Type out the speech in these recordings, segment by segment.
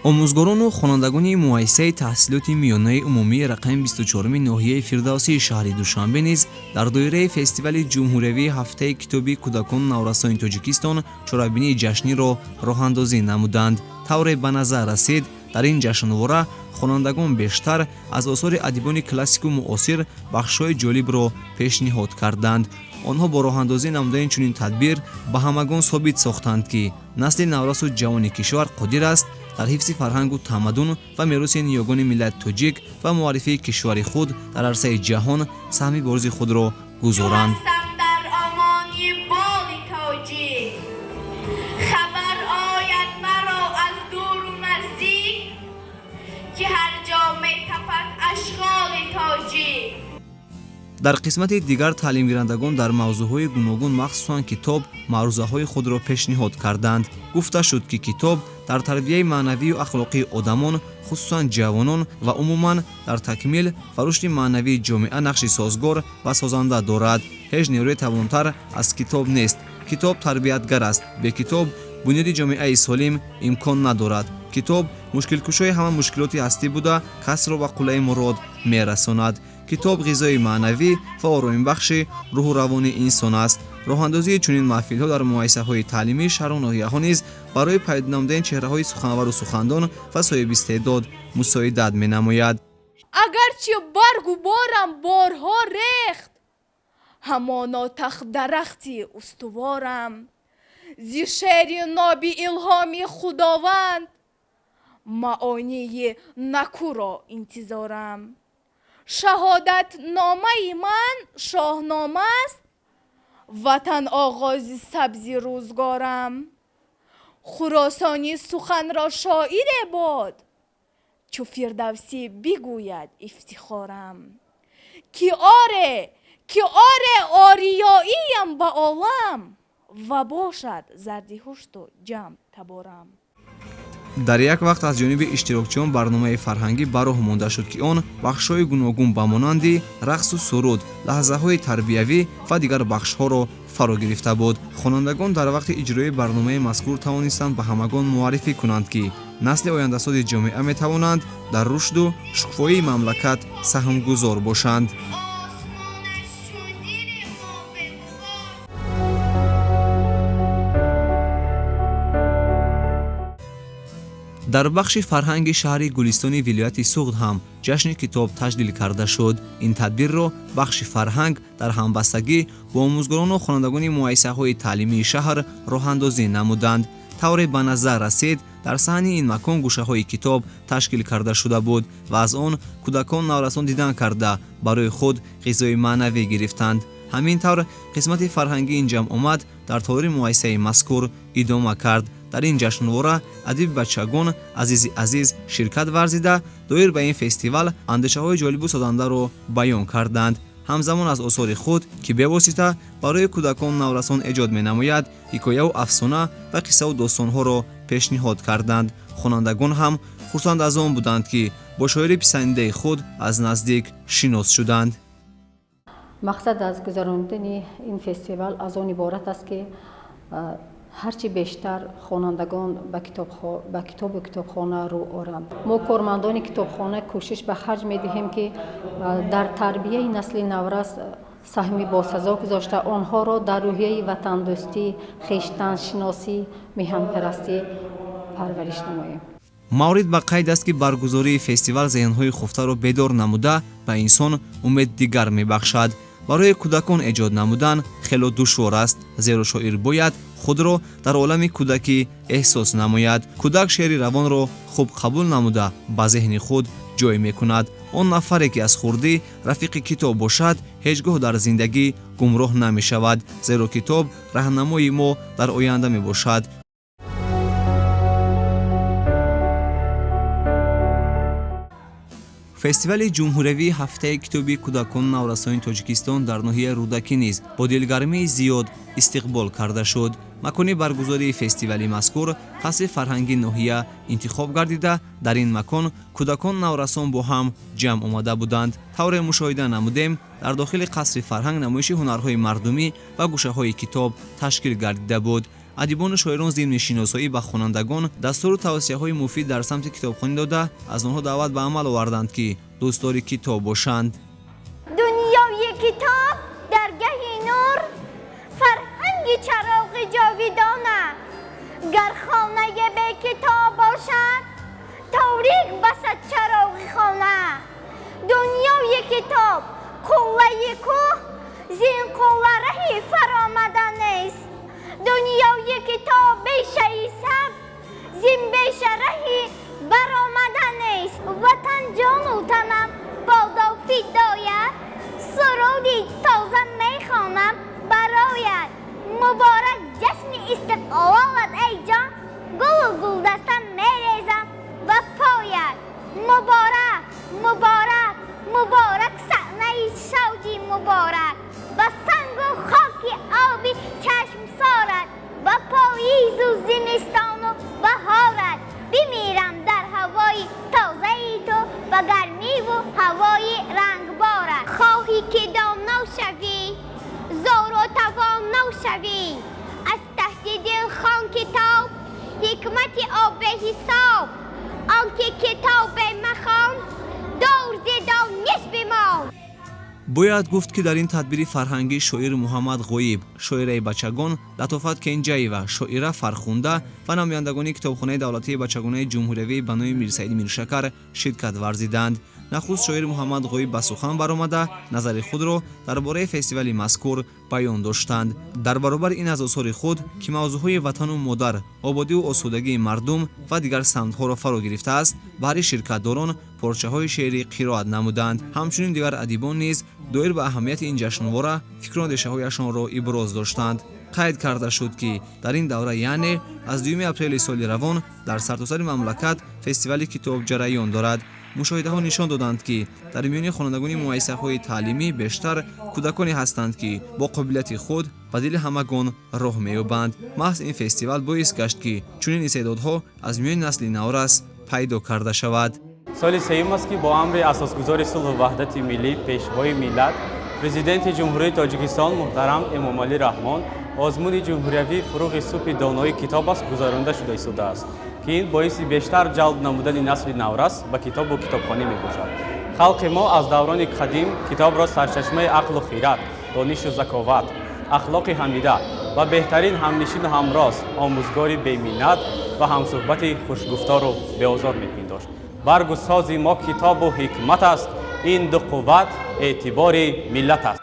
Омӯзгорону хонандагони муассисаи таҳсилоти миёнаи умумии рақами 24-уми ноҳияи Фирдавсии шаҳри Душанбе низ дар доираи фестивали ҷумҳуриявии ҳафтаи китоби кӯдакону наврасони Тоҷикистон чорабинии ҷашниро роҳандозӣ намуданд. Тавре ба назар расид, дар ин ҷашнвора хонандагон бештар аз осори адибони классику муосир бахшҳои ҷолибро пешниҳод карданд. Онҳо бо роҳандозӣ намудани чунин тадбир ба ҳамагон собит сохтанд, ки насли наврасу ҷавони кишвар қодир аст дар ҳифзи фарҳангу тамаддун ва мероси ниёгони миллати тоҷик ва муаррифии кишвари худ дар арсаи ҷаҳон саҳми боризи худро гузоранд. Дар омони боли тоҷик хабар ояд маро аз дуру наздик, ки ҳар ҷо метапад ашғоли тоҷик. Дар қисмати дигар таълимгирандагон дар мавзӯъҳои гуногун, махсусан китоб, маърузаҳои худро пешниҳод карданд. Гуфта шуд, ки китоб дар тарбияи маънавию ахлоқии одамон, хусусан ҷавонон ва умуман дар такмил ва рушди маънавии ҷомеа нақши созгор ва созанда дорад. Ҳеҷ нерӯи тавонтар аз китоб нест. Китоб тарбиятгар аст. Бе китоб бунёди ҷомеаи солим имкон надорад. Китоб мушкилкушои ҳама мушкилоти ҳастӣ буда, касро ба қуллаи мурод мерасонад. Китоб ғизои маънавӣ ва оромибахши рӯҳу равони инсон аст. Роҳандозии чунин маҳфилҳо дар муассисаҳои таълимии шаҳру ноҳияҳо низ барои пайдо намудани чеҳраҳои суханвару сухандон ва соҳибистеъдод мусоидат менамояд. Агарчи баргу борам борҳо рехт, ҳамоно тахт дарахти устуворам. Зи шеъри ноби илҳоми Худованд маъонии накӯро интизорам. Шаҳодатномаи ман шоҳномааст, ватан оғози сабзи рӯзгорам. Хуросонӣ суханро шоире бод, чу Фирдавсӣ бигӯяд ифтихорам. Ки оре, ки оре, ориёиям ба олам ва бошад зардиҳушту ҷамъ таборам. Дар як вақт аз ҷониби иштирокчиён барномаи фарҳангӣ ба роҳ монда шуд, ки он бахшҳои гуногун ба монанди рақсу суруд, лаҳзаҳои тарбиявӣ ва дигар бахшҳоро фаро гирифта буд. Хонандагон дар вақти иҷрои барномаи мазкур тавонистанд ба ҳамагон муаррифӣ кунанд, ки насли ояндасози ҷомеа метавонанд дар рушду шукуфоии мамлакат саҳмгузор бошанд. Осмонаш чун дили мо бегубор. Дар бахши фарҳанги шаҳри Гулистони вилояти Суғд ҳам ҷашни китоб таҷлил карда шуд. Ин тадбирро бахши фарҳанг дар ҳамбастагӣ бо омӯзгорону хонандагони муассисаҳои таълимии шаҳр роҳандозӣ намуданд. Тавре ба назар расид, дар саҳни ин макон гӯшаҳои китоб ташкил карда шуда буд ва аз он кӯдакон наврасон дидан карда, барои худ ғизои маънавӣ гирифтанд. Ҳамин тавр қисмати фарҳангии ин ҷамъомад дар толори муассисаи мазкур идома кард. Дар ин ҷашнвора адиби бачагон Азизи Азиз ширкат варзида, доир ба ин фестивал андешаҳои ҷолибу созандаро баён карданд. Ҳамзамон аз осори худ, ки бевосита барои кӯдакон наврасон эҷод менамояд, ҳикояву афсона ва қиссаву достонҳоро пешниҳод карданд. Хонандагон ҳам хурсанд аз он буданд, ки бо шоири писандидаи худ аз наздик шинос шуданд. Мақсад аз гузаронидани ин фестивал аз он иборат аст, ки ҳарчи бештар хонандагон ба китобу китобхона рӯ оранд. Мо, кормандони китобхона, кӯшиш ба харҷ медиҳем, ки дар тарбияи насли наврас саҳми босазо гузошта, онҳоро дар рӯҳияи ватандӯстӣ, хештаншиносӣ, меҳанпарастӣ парвариш намоем. Маврид ба қайд аст, ки баргузории фестивал зеҳнҳои хуфтаро бедор намуда, ба инсон умед дигар мебахшад. Барои кӯдакон эҷод намудан хело душвор аст, зеро шоир бояд худро дар олами кӯдакӣ эҳсос намояд. Кӯдак шеъри равонро хуб қабул намуда, ба зеҳни худ ҷой мекунад. Он нафаре, ки аз хурдӣ рафиқи китоб бошад, ҳеҷ гоҳ дар зиндагӣ гумроҳ намешавад, зеро китоб раҳнамои мо дар оянда мебошад. Фестивали ҷумҳуриявии ҳафтаи китоби кӯдакону наврасони Тоҷикистон дар ноҳияи Рӯдакӣ низ бо дилгармии зиёд истиқбол карда шуд. Макони баргузории фестивали мазкур қасри фарҳангии ноҳия интихоб гардида, дар ин макон кӯдакон наврасон бо ҳам ҷамъ омада буданд. Тавре мушоҳида намудем, дар дохили қасри фарҳанг намоиши ҳунарҳои мардумӣ ва гӯшаҳои китоб ташкил гардида буд. Адибону шоирон зимни шиносоӣ ба хонандагон дастуру тавсияҳои муфид дар самти китобхонӣ дода, аз онҳо даъват ба амал оварданд, ки дӯстдори китоб бошанд. Дунёи китоб даргаҳи нур, фарҳанги чароғи ҷовидона. Гар хонаи бекитоб бошад, торик басад чароғи хона. Дунёи китоб қуллаи кӯҳ, зин қулла раҳи фаромада нест. Дунёи китоб бешаи сабз, зин беша раҳи баромада нест. Ватан ҷону танам бодо фидоят, суруди тоза мехонам бароят. Муборак ҷашни истиқлолат, эй ҷон, гулу гулдаста мерезам ба поят. Муборак, муборак, муборак саҳнаи шавди муборак, ба сангу хоки оби чашмсорат, ба поизу зимистону баҳорат. Бимирам дар ҳавои тозаи ту, ба гармиву ҳавои рангборат. Хоҳӣ ки доно шавӣ, зору тавоно шавӣ, аз таҳти дил хон китоб, ҳикмати об беҳисоб. Он ки китобе махон, дур зи дониш бимон. Бояд гуфт, ки дар ин тадбири фарҳангӣ шоир Муҳаммад Ғоиб, шоираи бачагон Латофат Кенҷаева, шоира Фархунда ва намояндагони китобхонаи давлатии бачагонаи ҷумҳуриявӣ ба номи Мирсаид Миршакар ширкат варзиданд. Нахуст шоир Муҳаммад Ғоиб ба сухан баромада, назари худро дар бораи фестивали мазкур баён доштанд. Дар баробари ин аз осори худ, ки мавзӯъҳои ватану модар, ободиву осудагии мардум ва дигар самтҳоро фаро гирифтааст, баҳри ширкатдорон порчаҳои шеърӣ қироат намуданд. Ҳамчунин дигар адибон низ доир ба аҳамияти ин ҷашнвора фикру андешаҳояшонро иброз доштанд. Қайд карда шуд, ки дар ин давра, яъне аз 2 апрели соли равон, дар сартосари мамлакат фестивали китоб ҷараён дорад. Мушоҳидаҳо нишон доданд, ки дар миёни хонандагони муассисаҳои таълимӣ бештар кӯдаконе ҳастанд, ки бо қобилияти худ ба дили ҳамагон роҳ меёбанд. Маҳз ин фестивал боис гашт, ки чунин истеъдодҳо аз миёни насли наврас пайдо карда шавад. Соли сеюм аст, ки бо амри асосгузори сулҳу ваҳдати миллӣ, пешвои миллат, Президенти Ҷумҳурии Тоҷикистон муҳтарам Эмомалӣ Раҳмон озмуни ҷумҳуриявии «Фурӯғи субҳи донои китоб аст» гузаронида шуда истодааст, ки ин боиси бештар ҷалб намудани насли наврас ба китобу китобхонӣ мебошад. Халқи мо аз даврони қадим китобро сарчашмаи ақлу хират, донишу заковат, ахлоқи ҳамида ва беҳтарин ҳамнишину ҳамроз, омӯзгори беминнат ва ҳамсӯҳбати хушгуфтору беозор мепиндошт. Баргу сози мо китобу ҳикмат аст, ин ду қувват эътибори миллат аст.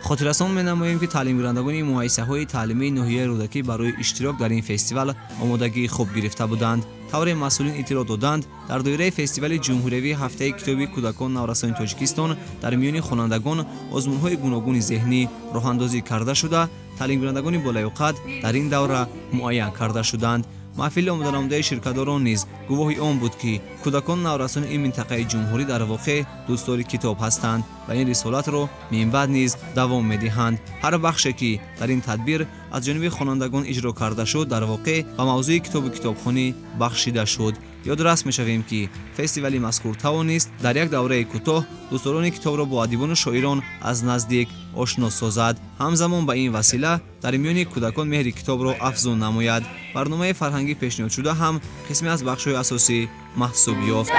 Хотиррасон менамоем, ки таълимгирандагони муассисаҳои таълимии ноҳияи Рӯдакӣ барои иштирок дар ин фестивал омодагии хуб гирифта буданд. Тавре масъулин иттилоъ доданд, дар доираи фестивали ҷумҳуриявии ҳафтаи китоби кӯдакон наврасони Тоҷикистон дар миёни хонандагон озмунҳои гуногуни зеҳнӣ роҳандозӣ карда шуда, таълимгирандагони болаёқат дар ин давра муайян карда шуданд. Маҳфили омоданамудаи ширкатдорон низ гувоҳи он буд, ки кӯдакон наврасони ин минтақаи ҷумҳурӣ дар воқеъ дӯстдори китоб ҳастанд ва ин рисолатро минбаъд низ давом медиҳанд. Ҳар бахше, ки дар ин тадбир аз ҷониби хонандагон иҷро карда шуд, дар воқеъ ба мавзӯи китобу китобхонӣ бахшида шуд. Ёдрас мешавем, ки фестивали мазкур тавонист дар як давраи кӯтоҳ дӯстдорони китобро бо адибону шоирон аз наздик ошно созад, ҳамзамон ба ин васила дар миёни кӯдакон меҳри китобро афзун намояд. Барномаи фарҳангӣ пешниҳодшуда ҳам қисме аз бахшҳои асосӣ маҳсуб ёфт.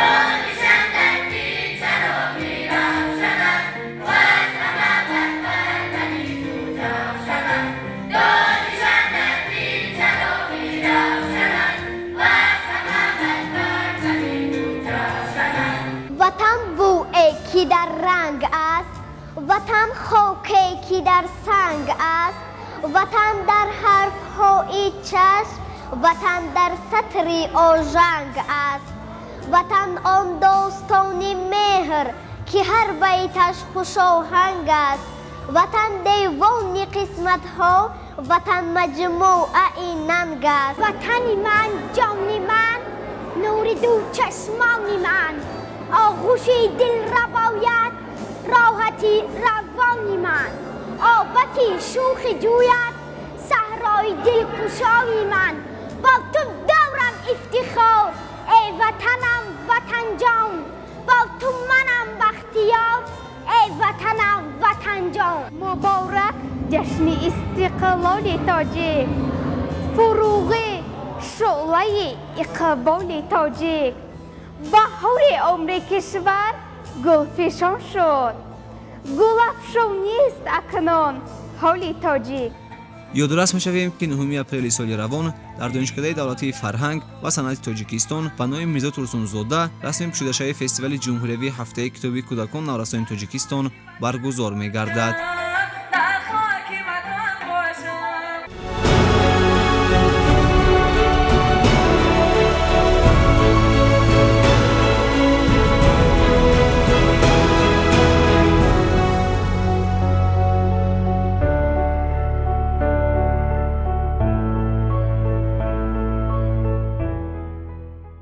Ватан бӯе ки дар ранг аст, ватан хоке ки дар санг аст, ватан дар ҳарфҳои чашм, ватан дар сатри ожанг аст, ватан он достони меҳр, ки ҳар байташ хушоҳанг аст, ватан девони қисматҳо, ватан маҷмӯаи нанг аст. Ватани ман, ҷони ман, нури ду чашмони ман, оғӯши дилрабоят, роҳати равони ман, обаки шӯхи ҷӯяд, саҳрои дилкушои ман. Бо ту дорам ифтихор, эй ватанам, ватанҷон, бо ту манам бахтиёр, эй ватанам, ватанҷон. Муборак ҷашни истиқлоли тоҷик. Фуруғи шӯълаи иқболи тоҷик, баҳори умри кишвар гулфишон шуд, гулафшонист акнун ҳоли тоҷик. Ёдрас мешавем, ки 9 апрели соли равон дар Донишкадаи давлатии фарҳанг ва санъати Тоҷикистон ба номи Мирзо Турсунзода расми кушодашавии фестивали ҷумҳуриявии ҳафтаи китоби кӯдакон наврасони Тоҷикистон баргузор мегардад.